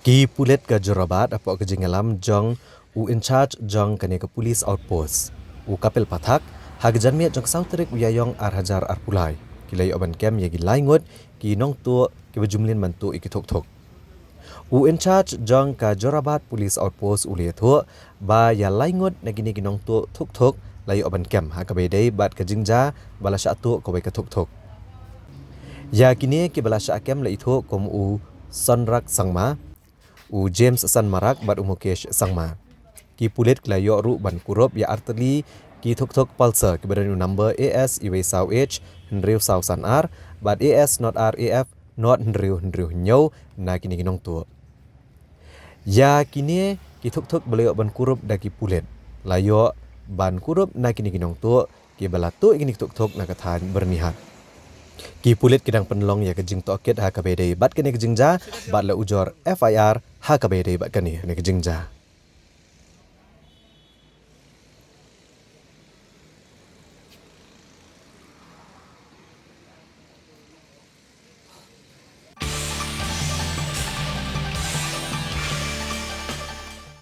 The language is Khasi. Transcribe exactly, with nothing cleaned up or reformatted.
Ki pulit ka Jorabat hapoh ka jingïalam jong u in charge jong kane ka police outpost, u Kapil Pathak, ha ka janmiet jong ka saw tarik u Ïaïong ar hajar arphew lai, ki la ïoh ban kem ïa ki lai ngut ki nongtuh kiba ju mlien ban tuh ïa ki thuk thuk. U in charge jong ka Jorabat Police Outpost u la ïathuh ba ïa lai ngut na kine ki nongtuh thuk thuk la ïoh ban kem ha kaba ïadei bad ka jingjia ba la shah tuh kawei ka thuk thuk. Ïa kine kiba la shah kem la ithuh kum u Sonrak Sangma, u James San Marak bad u Mukesh Sangma. Ki pulit ki la ïoh ruh ban kurup ïa artylli ki thuk thuk Pulsar kiba don u number A S uwei saw H hynriew saw san ar bad A S not R A F not hynriew hynriew hynñiew na kine ki nongtuh. Ïa kine ki thuk thuk ba la ïoh ban kurup da ki pulit la ïoh ban kurup na kine ki nongtuh kiba la tuh ïa kine ki thuk thuk na ka thaiñ Byrnihat. Ki pulit ki dang pynlong ïa ka jingtohkit ha kaba ïadei bad kane ka jingjia bad la ujor F I R ha kaba ïadei bad kane ka jingjia.